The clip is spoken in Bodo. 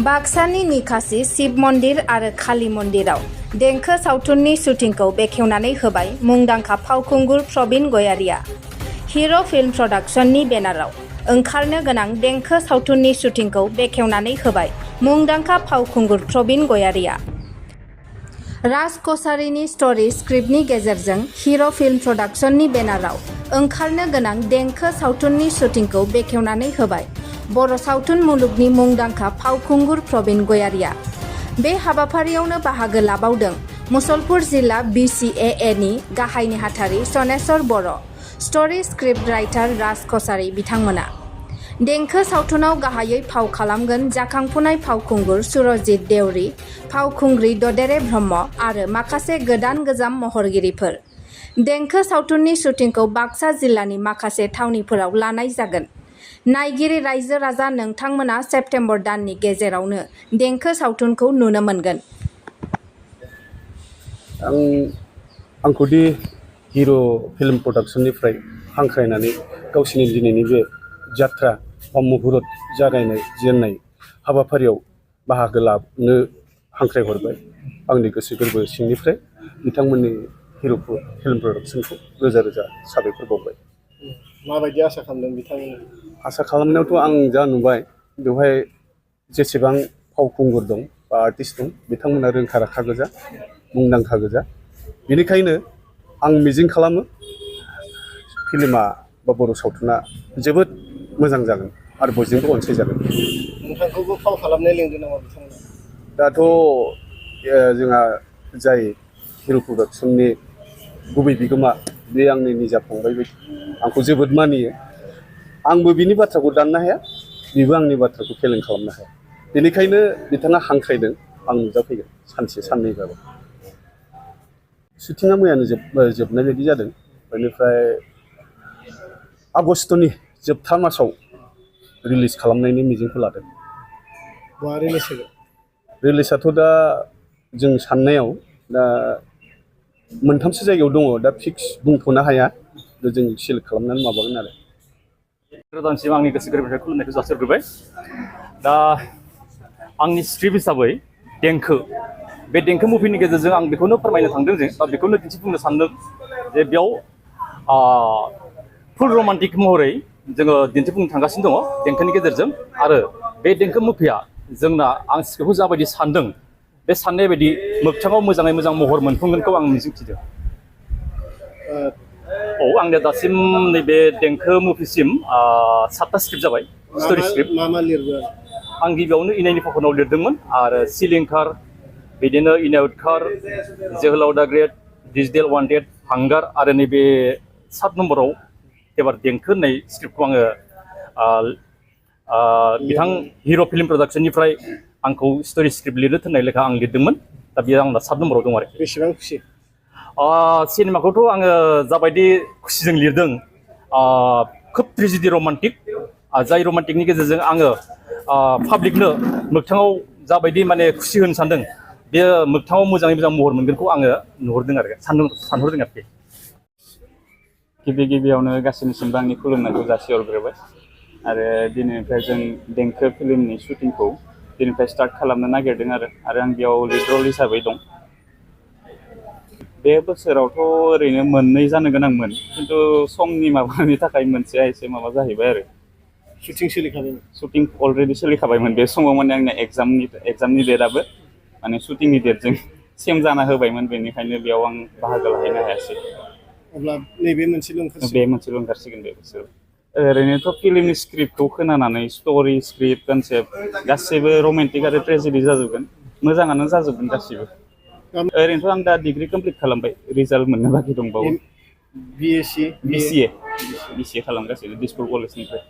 बाक्सानि निकासि शिव मन्दिर आरो काली मन्दिराव देंखो सावथुननि शुटिंखौ बेखेवनानै होबाय मुंदांखा फावखुंगुर प्रबीण गयारिया। हिर' फिल्म प्रडाक्शननि बेनाराव ओंखारनो गोनां देंखो सावथुननि शुटिंखौ बेखेवनानै होबाय मुंदांखा फावखुंगुर प्रबीण गयारिया। राज कचारिनि स्ट'री स्क्रिप्टनि गेजेरजों हिर' फिल्म प्रडाक्शननि बेनाराव ओंखारनो गोनां देंखो सावथुननि शुटिंखौ बेखेवनानै होबाय बर' सावथुन मुलुगनि मुंदांखा फावखुंगुर प्रबीण गयारिया। बे हाबाफारियावनो बाहागो लाबावदों मुसलपुर जिल्ला BCAA नि गाहाय नेहाथारि सनेश्वर बर', स्ट'री स्क्रिप्ट राइटार राज कचारि बिथांमोना। देंखो सावथुनाव गाहायै फाव खालामगोन जाखांफुनाय फावखुंगुर सुरजित देउरि, फावखुंग्रि ददेरे ब्रह्म आरो माखासे गोदान गोजाम महरगिरिफोर। देंखो सावथुननि शुटिंखौ बाक्सा जिल्लानि माखासे थावनिफोराव लानाय जागोन। नायगिरि रायजो राजा नोंथांमोना सेप्तेम्बर दाननि गेजेरावनो देंखो सावथुनखौ नुनो मोनगोन। आंखौ दि हिर' फिल्म प्रडाक्शननिफ्राय हांख्रायनानै गावसिनि दिनैनि बे जात्रा बा मुहुरत जागायनाय जेननाय हाबाफारियाव बाहागो लानो हांख्रायहरबाय आंनि गोसो गोरबो सिंनिफ्राय बिथांमोननि हिर' फिल्म प्रडाक्शनखौ रोजा रोजा साबायखर बावबाय। माबायदि आसा खालामदों बिथांमोना? आसा खालामनायावथ' आं जा नुबाय बेवहाय जेसेबां फावखुंगुर दं बा आर्टिस्ट दं बिथांमोना रोंखा राखा गोजा, मुंदांखा गोजा। बेनिखायनो आं मिजिं खालामो फिल्मा बा बर' सावथुना जोबोद मोजां जागोन आरो बयजोंबो अनसायजागोन। नोंथांखौबो फाव खालामनाय लिंदों नामा बिथांमोना? दाथ' जोंहा जाय हिर' प्रडाक्शननि गुबै बिगोमा बे आंनि निजा फंबाय बायदि आंखौ जोबोद मानियो। आंबो बिनि बाथ्राखौ दाननो हाया, बिबो आंनि बाथ्राखौ फेलें खालामनो हाया। बेनिखायनो बिथाङा हांख्रायदों आं नुजाफैगोन सानसे साननैबाबो। शुटिंआ मैयानो जोबनाय बायदि जादों। बेनिफ्राय आगस्तनि जोबथा मासाव रिलिज खालामनायनि मिजिंखौ लादों। बहा रिलिज होगोन? रिलिजआथ' दा जों साननायाव दा मोनथामसो जायगायाव दङ, दा फिक्स बुंथ'नो हाया। जों सिलेक्ट खालामनानै माबागोन आरो। गोदानसिम आंनि गोसो गोरबोनिफ्राय खुलुमनायखौ जासिहरग्रोबाय। दा आंनि स्क्रिप्ट हिसाबै देंखो, बे देंखो मुभिनि गेजेरजों आं बेखौनो फोरमायनो थांदों जे बा बेखौनो दिन्थिफुंनो सानदों जे बेयाव फुल रमान्टिक महरै जोङो दिन्थिफुंनो थांगासिनो दङ देंखोनि गेजेरजों। आरो बे देंखो मुभिया जोंना आं स्क्रिप्टखौ जाबायदि सानदों बे साननाय बायदि मोगथाङाव मोजाङै मोजां महर मोनफुंगोनखौ आं मिजिंथिदों। आंनिया दासिम नैबे देंखो मुभिसिम 7टा स्क्रिप्ट जाबाय, स्ट'री स्क्रिप्ट। मा लिरगोन? आं गिबियावनो इनायनि फाखनाव लिरदोंमोन आरो सिलिंखार, बिदिनो इनायतखार, जोहोलाव दा ग्रेट, डिजिटेल वान्टेड, हांगार आरो नैबे 7 नम्बराव एबार देंखो होननाय स्क्रिप्टखौ आङो बिथां हिर' फिल्म प्रडाक्शननिफ्राय आंखौ स्ट'री स्क्रिप्ट लिरनो थिननाय लेखा आं लिरदोंमोन। दा बेयो आंना 7 नम्बराव दं आरो। बेसेबां खुसि? सिनेमाखौथ' आङो जाबायदि खुसिजों लिरदों, खोब ट्रेजेडि रमान्टिक, जाय रमान्टिकनि गेजेरजों आङो पाब्लिकनो मोगथाङाव जाबायदि माने खुसि होनो सानदों बेयो मोगथाङाव मोजाङै मोजां महर मोनगोनखौ आङो नुहुरदों आरो सानहरदों आरोखि। गिबियावनो गासैनिसिमबो आंनि खुलुमनायखौ जासिहरग्रोबाय। आरो दिनैनिफ्राय जों देंखो फिल्मनि शुटिंखौ दिनैनिफ्राय स्टार्ट खालामनो नागिरदों आरो आं बेयाव लिड रल हिसाबै दं। बे बोसोरावथ' ओरैनो मोननै जानो गोनांमोन, खिन्थु समनि माबानि थाखाय मोनसेया एसे माबा जाहैबाय आरो। शुटिं सोलिखाबायमोन? शुटिं अलरेडि सोलिखाबायमोन। बे समाव माने आंना एग्जामनि डेटआबो माने शुटिंनि डेटजों सेम जाना होबायमोन, बेनिखायनो बेयाव आं बाहागो लाहैनो हायासै। अब्ला नैबे मोनसेल' ओंखारसिगोन? बे मोनसेल' ओंखारसिगोन बे बोसोराव। ओरैनोथ' फिल्मनि स्क्रिप्टखौ खोनानानै स्ट'रि स्क्रिप्ट कनसेप्ट गासैबो रमान्टिक आरो ट्रेजेडि जाजोबगोन, मोजाङानो जाजोबगोन गासिबो। ओरैनोथ' आं दा डिग्री कमप्लिट खालामबाय, रिजाल्ट मोननो बाखि दंबावो। BSc BCA खालामगासिनो दिसपुर कलेजनिफ्राय।